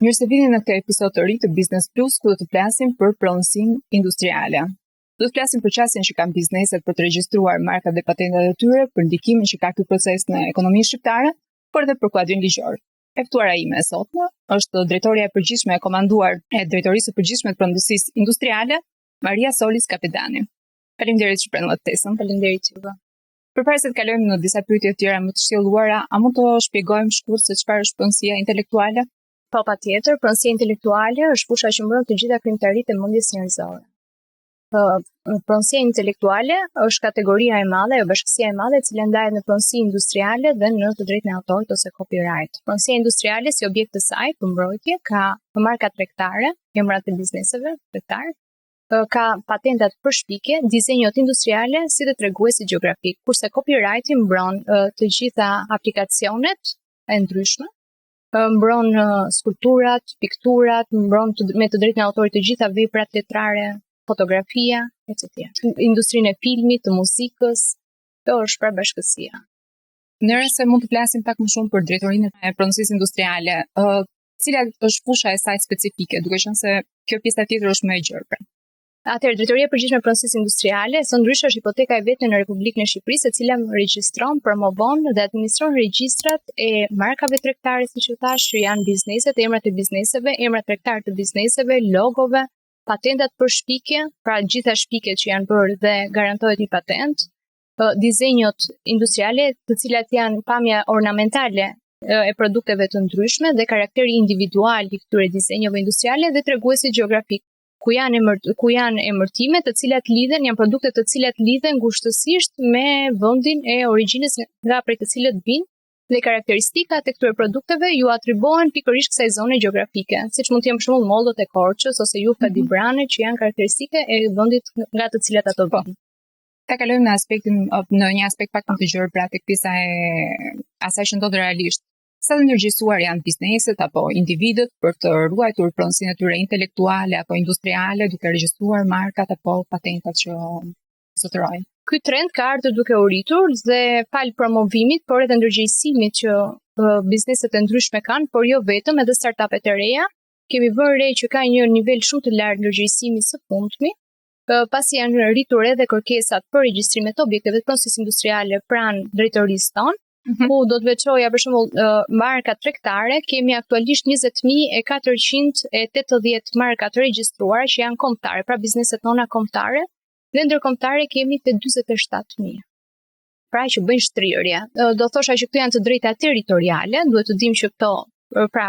Mirë se vini në këtë episod të ri të Business Plus ku do të flasim për pronësinë industriale. Do të flasim për qasjen që kanë bizneset për të regjistruar markat dhe patentat e tyre, për ndikimin që ka ky proces në ekonominë shqiptare, por edhe për kuadrin ligjor. E ftuara ime e sotme është drejtoria e përgjithshme e komanduar e Drejtorisë së Përgjithshme të Pronësisë Industriale, Maria Solis Kapedani. Faleminderit që pranuat ftesën. Faleminderit juve. Përpara se të kalojmë në disa pyetje të tjera më të shtjelluara, a mund të shpjegojmë shkurt se çfarë është pronësia intelektuale? Po, patjetër, pronësia intelektuale është fusha që mbron të gjitha krijimtaritë e mendjes njerëzore. Pronësia intelektuale është kategoria e madhe, ajo bashkësia e madhe e cila ndahet në pronësi industriale dhe në të drejtën e autorit ose copyright. Pronësia industriale si objekt të saj për mbrojtje ka marka tregtare, emrat e bizneseve tregtar, ka patentat për shpikje, dizenjot industriale si dhe treguesit gjeografik, kurse copyrighti mbron të gjitha aplikacionet e ndryshme, mbron skulpturat, pikturat, mbron të, me të drejtën e autorit të gjitha veprat letrare, fotografia, etc. Industrinë e filmit, të muzikës, kjo është pra bashkësia. Në rast se mund të flasim pak më shumë për drejtorinë e pronësisë industriale, ë cila është fusha e saj specifike, duke qenë se kjo pjesa tjetër është më e gjerë. Pra. Atëherë, Drejtoria e Përgjithshme e Pronësisë Industriale, së ndryshe është hipoteka e vetme në Republikën e Shqipërisë, e cila regjistron, promovon dhe administron regjistrat e markave tregtare, siç u thash, që janë bizneset, emrat e bizneseve, emrat tregtarë të bizneseve, logove, patentat për shpikje, pra gjitha shpikjet që janë bërë dhe garantohet një patent, dizenjot industriale, të cilat janë pamja ornamentale e produkteve të ndryshme dhe karakteri individual i këtyre dizenjove industriale dhe treguesit gjeografik, ku janë emër, ku janë emërtime të cilat lidhen, janë produkte të cilat lidhen ngushtësisht me vendin e origjinës nga prej të cilët vijnë dhe karakteristikat e këtyre produkteve ju atribuohen pikërisht kësaj zone gjeografike, siç mund të jenë për shembull mollët e Korçës ose jufka mm -hmm. dibrane që janë karakteristike e vendit nga të cilat ato po. vijnë. Ta kalojmë në aspektin në një aspekt pak më të gjerë, pra tek pjesa e asaj që ndodh realisht. Sa të ndërgjegjësuar janë bizneset apo individët për të ruajtur pronësinë e tyre intelektuale apo industriale duke regjistruar markat apo patentat që zotërojnë? Ky trend ka ardhur duke u rritur dhe fal promovimit, por edhe ndërgjegjësimit që bizneset e ndryshme kanë, por jo vetëm, edhe startupet e reja, kemi vënë re që ka një nivel shumë të lartë ndërgjegjësimi së fundmi, pasi janë rritur edhe kërkesat për regjistrime të objekteve të pronësisë industriale pranë drejtorisë tonë, mm -hmm. ku do të veçoja për shembull marka tregtare, kemi aktualisht 20480 marka të regjistruara që janë kombëtare, pra bizneset tona kombëtare, dhe ndërkombëtare kemi te 47000 pra që bëjnë shtrirje. Do thosha që këto janë të drejta territoriale, duhet të dimë që këto pra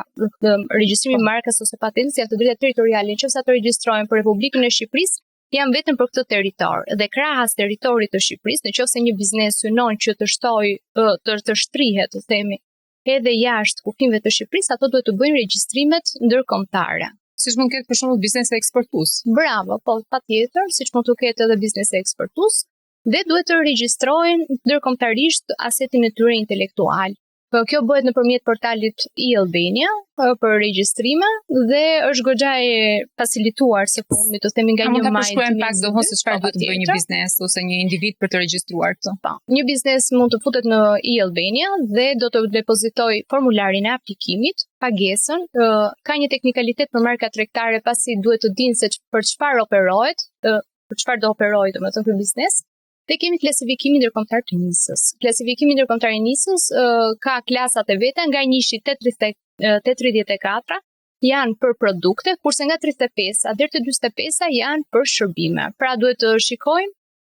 regjistrimi i po. markës ose patentës janë të drejta territoriale, nëse ato regjistrohen për Republikën e Shqipërisë, janë vetëm për këtë territor dhe krahas territorit të Shqipërisë, në qoftë se një biznes synon që të shtojë të të shtrihet, të themi, edhe jashtë kufinve të Shqipërisë, ato duhet të bëjnë regjistrimet ndërkombëtare. Siç mund të ketë për shembull biznese eksportues. Bravo, po patjetër, siç mund të ketë edhe biznese eksportues, dhe duhet të regjistrojnë ndërkombëtarisht asetin e tyre intelektual. Po kjo bëhet nëpërmjet portalit e-Albania për regjistrime dhe është goxha e facilituar së fundmi, të themi nga një maj. Mund ta përshkruajmë pak domethënë se çfarë po, duhet të bëjë një biznes ose një individ për të regjistruar këtë. Po. Një biznes mund të futet në e-Albania dhe do të depozitojë formularin e aplikimit, pagesën, ka një teknikalitet për marka tregtare pasi duhet të dinë se për çfarë operohet, për çfarë do operojë domethënë ky biznes. Dhe kemi klasifikimin ndërkombëtar të NISës. Klasifikimi ndërkombëtar i NISës uh, ka klasat e veta nga 1 te 34 janë për produkte, kurse nga 35 deri te 45 janë për shërbime. Pra duhet të shikojmë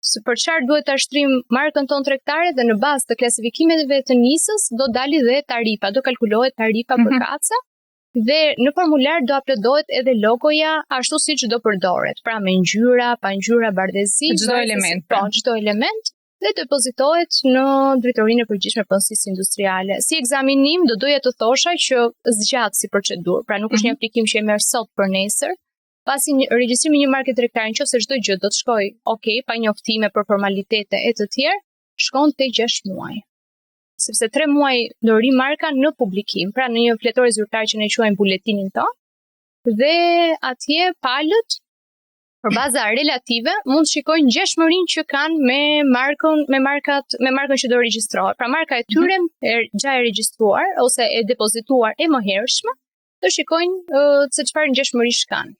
se për çfarë duhet ta shtrijmë markën tonë tregtare dhe në bazë të klasifikimeve të NISës do dali dhe tarifa, do kalkulohet tarifa mm -hmm. përkatëse dhe në formular do uploadohet edhe logoja ashtu siç do përdoret, pra me ngjyra, pa ngjyra, bardhezi, çdo element. Po, pra. çdo element dhe depozitohet në Drejtorinë e Përgjithshme të Pronësisë Industriale. Si ekzaminim do doja të thosha që zgjat si procedurë, pra nuk është mm -hmm. një mhm. aplikim që e merr sot për nesër, pasi një regjistrimi i një marke tregtare nëse çdo gjë do të shkojë ok, pa njoftime për formalitete e të tjerë, shkon te 6 muaj. Sepse 3 muaj do rri marka në publikim, pra në një fletore zyrtare që ne quajmë buletinin tonë, dhe atje palët për baza relative mund të shikojnë ngjashmërinë që kanë me markën, me markat, me markën që do regjistrohet. Pra marka e tyre mm -hmm. e gja e regjistruar ose e depozituar e mëhershme. Të shikojnë uh, se çfarë ngjashmërish kanë.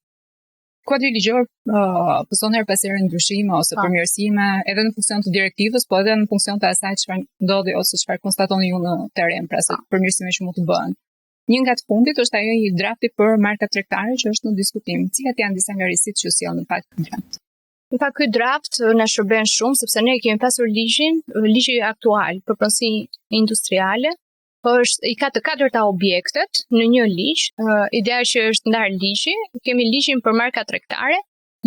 Kuadri ligjor uh, pëson herë pas here ndryshime ose po. përmirësime edhe në funksion të direktivës, po edhe në funksion të asaj çfarë ndodhi ose çfarë konstatoni ju në terren, pra se po. përmirësime që mund të bëhen. Një nga të fundit është ajo i draftit për markat tregtare që është në diskutim. Cilat janë disa nga risitë që sjell në fakt ky draft? Në fakt ky draft na shërben shumë sepse ne kemi pasur ligjin, ligji aktual për pronësi industriale, po është i ka të katërta objektet në një ligj. Uh, ideja është që është ndarë ligji, kemi ligjin për marka tregtare,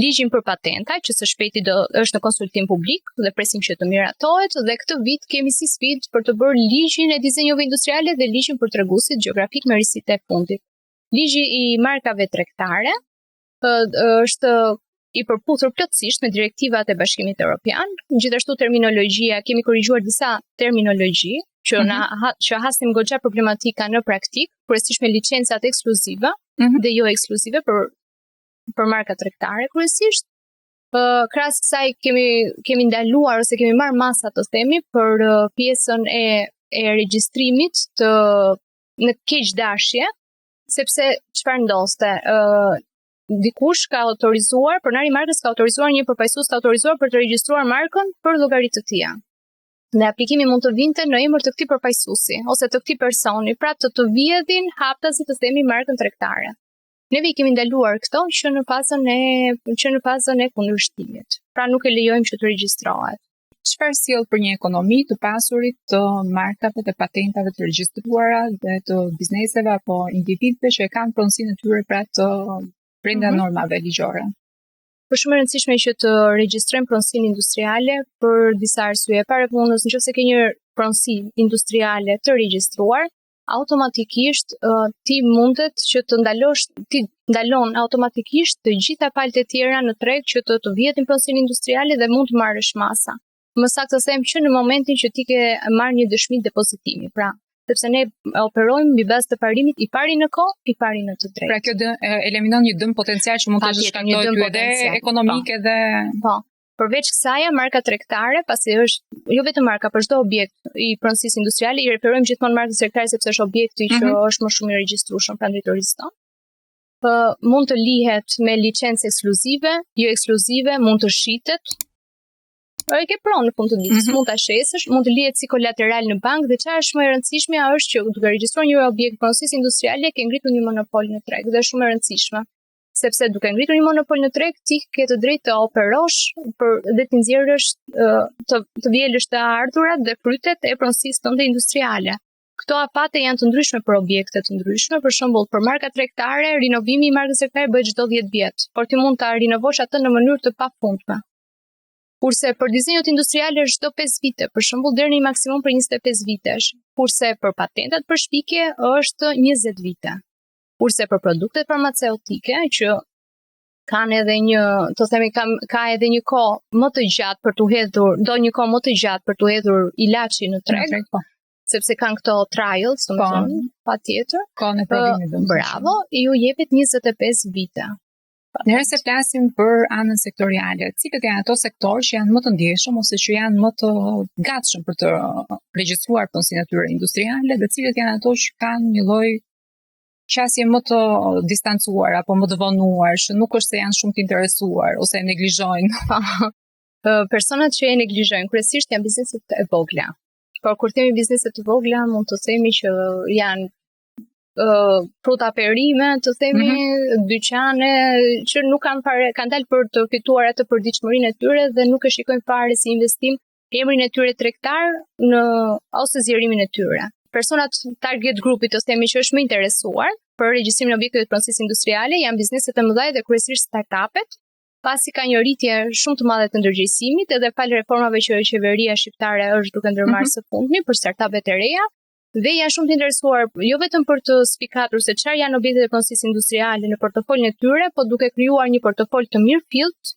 ligjin për patenta që së shpejti do është në konsultim publik dhe presim që të miratohet dhe këtë vit kemi si sfidë për të bërë ligjin e dizenjove industriale dhe ligjin për treguesit gjeografikë me risitë e fundit. Ligji i markave tregtare është i përputhur plotësisht me direktivat e Bashkimit Evropian. Gjithashtu terminologjia, kemi korrigjuar disa terminologji që mm -hmm. na ha, që hasnim goxha problematika në praktikë, kryesisht me licencat ekskluzive mm -hmm. dhe jo ekskluzive për për marka tregtare kryesisht. Uh, krahas kësaj kemi kemi ndaluar ose kemi marrë masa të themi për uh, pjesën e e regjistrimit të në keqdashje, sepse çfarë ndodhte? Ë uh, dikush ka autorizuar, pronari i markës ka autorizuar një përfaqësues të autorizuar për të regjistruar markën për llogari të tija. Dhe aplikimi mund të vinte në emër të këtij përfaqësuesi ose të këtij personi, pra të të vjedhin haptazi të themi markën tregtare. Neve i kemi ndaluar këto që në fazën e që në fazën e kundërshtimit. Pra nuk e lejojmë që të regjistrohet. Çfarë sjell për një ekonomi të pasurit të markave dhe patentave të regjistruara dhe të bizneseve apo individëve që e kanë pronësinë e tyre pra të brenda mm -hmm. normave ligjore? Është shumë e rëndësishme që të regjistrojmë pronësinë industriale për disa arsye. E para e punës, nëse ke një pronësi industriale të regjistruar, automatikisht uh, ti mundet që të ndalosh ti ndalon automatikisht të gjitha palët e tjera në treg që të të vjedhin pronësinë industriale dhe mund të marrësh masa. Më saktë të them që në momentin që ti ke marrë një dëshmi depozitimi, pra sepse ne operojmë mbi bazë të parimit i pari në kohë, i pari në të drejtë. Pra kjo dë, eliminon një dëm potencial që mund të shkaktojë ty edhe ekonomik po. edhe po. Përveç kësaj, marka tregtare, pasi është jo vetëm marka, por çdo objekt i pronësisë industriale, i referojmë gjithmonë markës tregtare sepse është objekti që mm -hmm. është më shumë i regjistrueshëm pranë drejtorisë tonë. Po mund të lihet me licencë ekskluzive, jo ekskluzive, mund të shitet. Po e ke pronë në fund të ditës, mm -hmm. mund ta shesësh, mund të lihet si kolateral në bankë dhe çfarë është më e rëndësishmja është që duke regjistruar një objekt pronësisë industriale ke ngritur një monopol në treg dhe është shumë e rëndësishme. sepse duke ngritur një monopol në treg ti ke të drejtë të operosh për dhe të nxjerrësh të të vjelësh të ardhurat dhe frytet e pronësisë tënde industriale. Këto afate janë të ndryshme për objekte të ndryshme, për shembull, për marka tregtare, rinovimi i markës tregtare bëhet çdo 10 vjet, por ti mund ta rinovosh atë në mënyrë të pafundme. Kurse për dizenjot industriale është çdo 5 vite, për shembull deri në një maksimum për 25 vitesh, kurse për patentat për shpikje është 20 vite. Kurse për produktet farmaceutike që kanë edhe një, të themi kam ka edhe një kohë më të gjatë për t'u hedhur, do një kohë më të gjatë për t'u hedhur ilaçi në treg, në treg po. sepse kanë këto trials, do të po. thonë, patjetër. Kohën e provimit, do. Bravo, iu jepet 25 vite. Në rast se flasim për anën sektoriale, cilët janë ato sektorë që janë më të ndjeshëm ose që janë më të gatshëm për të regjistruar pronësinë e tyre industriale dhe cilët janë ato që kanë një lloj qasje më të distancuar apo më të vonuar, që nuk është se janë shumë të interesuar ose e neglizhojnë. Po. Personat që e neglizhojnë kryesisht janë bizneset e vogla. Por kur themi biznese të vogla, mund të themi që janë uh, fruta perime, të themi mm -hmm. dyqane që nuk kanë fare, kanë dalë për të fituar atë përditshmërinë e tyre dhe nuk e shikojnë fare si investim emrin e tyre tregtar në ose zgjerimin e tyre. Personat target grupit të themi që është më interesuar për regjistrimin e objekteve të pronësisë industriale janë bizneset e mëdha dhe kryesisht startupet, pasi ka një rritje shumë të madhe të ndërgjegjësimit edhe falë reformave që qeveria shqiptare është duke ndërmarrë mm -hmm. së fundmi për startupet e reja dhe janë shumë të interesuar jo vetëm për të spikatur se çfarë janë objektet e pronësisë industriale në portofolin e tyre, po duke krijuar një portofol të mirëfilltë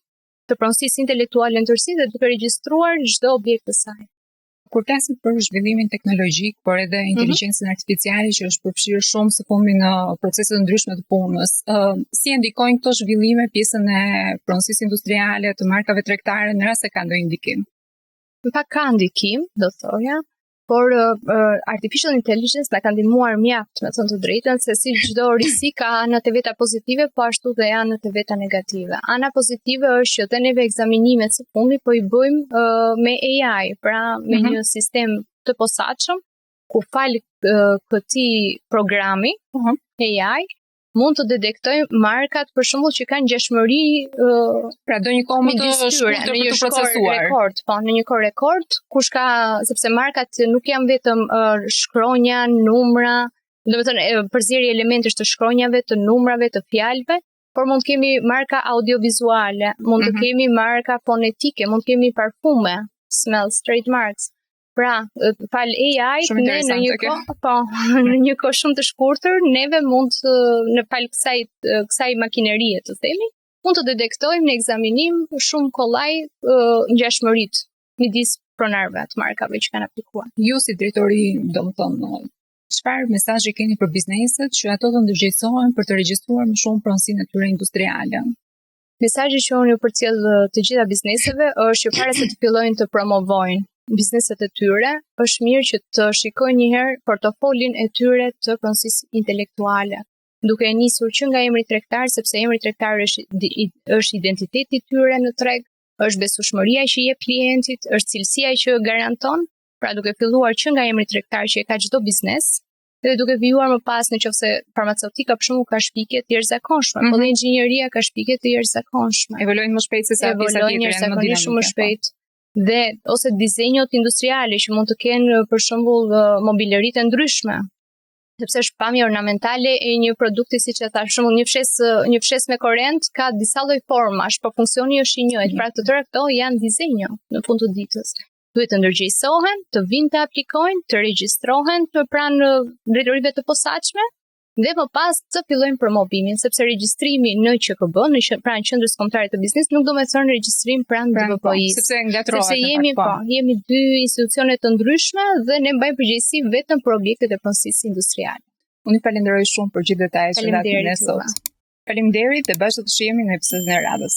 të pronësisë intelektuale në tërësi dhe duke regjistruar çdo objekt të saj. Kur flasim për zhvillimin teknologjik, por edhe mm -hmm. inteligjencën artificiale që është përfshirë shumë së fundmi në procese të ndryshme të punës, uh, si e ndikojnë këto zhvillime pjesën e pronësisë industriale, të markave tregtare në rast se ka ndonjë ndikim? Në fakt ka ndikim, do thoja. Por uh, artificial intelligence na ka ndihmuar mjaft, me thënë të drejtën, se si çdo risi ka anët e veta pozitive, po ashtu dhe anët e veta negative. Ana pozitive është që dhe neve ekzaminimet së fundi po i bëjmë uh, me AI, pra me mm -hmm. një sistem të posaçëm ku falë uh, këtij programi mm -hmm. AI mund të detektojmë markat për shembull që kanë ngjashmëri uh, pra do një kohë më të shkurtër për të procesuar. Rekord, po, në një kohë rekord, kush ka sepse markat nuk janë vetëm uh, shkronja, numra, domethënë përzierje elementesh të shkronjave, të numrave, të fjalëve, por mund të kemi marka audiovizuale, mund të mm -hmm. kemi marka fonetike, mund të kemi parfume, smells, trademarks. Pra, falë AI ne në një kohë, po, në një kohë shumë të shkurtër, neve mund të, në falë kësaj kësaj makinerie të themi, mund të detektojmë në ekzaminim shumë kollaj ngjashmëritë midis pronarëve të markave që kanë aplikuar. Ju si drejtori, domethënë, çfarë mesazhi keni për bizneset që ato të ndërgjegjësohen për të regjistruar më shumë pronësinë e tyre industriale? Mesazhi që unë ju përcjell të gjitha bizneseve është që para se të fillojnë të promovojnë bizneset e tyre, është mirë që të shikojnë një herë portofolin e tyre të pronësisë intelektuale, duke e nisur që nga emri tregtar, sepse emri tregtar është është identiteti i tyre në treg, është besueshmëria që i jep klientit, është cilësia që garanton, pra duke filluar që nga emri tregtar që e ka çdo biznes, dhe duke vijuar më pas në qoftë se farmaceutika për shembull ka shpikje të jashtëzakonshme, mm -hmm. po dhe mhm. inxhinieria ka shpikje të jashtëzakonshme. Evoluojnë më shpejt se sa pjesa tjetër, janë më dinamike. Shumë më po. shpejt. Dhe ose dizenjot industriale që mund të kenë për shembull mobileritë e ndryshme, sepse është pamje ornamentale e një produkti siç e thashë, për shembull një fshesë një fshesë me korrent ka disa lloj formash, por funksioni është i njëjtë. Pra të tëra këto janë dizenjo në fund të ditës. duhet të ndërgjegjësohen, të vinë të aplikojnë, të regjistrohen të pranë drejtorive të posaçme dhe më pas të fillojnë promovimin, sepse regjistrimi në QKB, në që, pranë Qendrës Kombëtare të Biznesit, nuk do të thonë regjistrim pranë pra, DVBI. Po, sepse ngatërrohet. Sepse jemi po, po, jemi dy institucione të ndryshme dhe ne mbajmë përgjegjësi vetëm për objektet e pronësisë industriale. Unë ju falenderoj shumë për gjithë detajet që dhatë ne sot. Faleminderit dhe bashkë do të shihemi në episodin e radhës.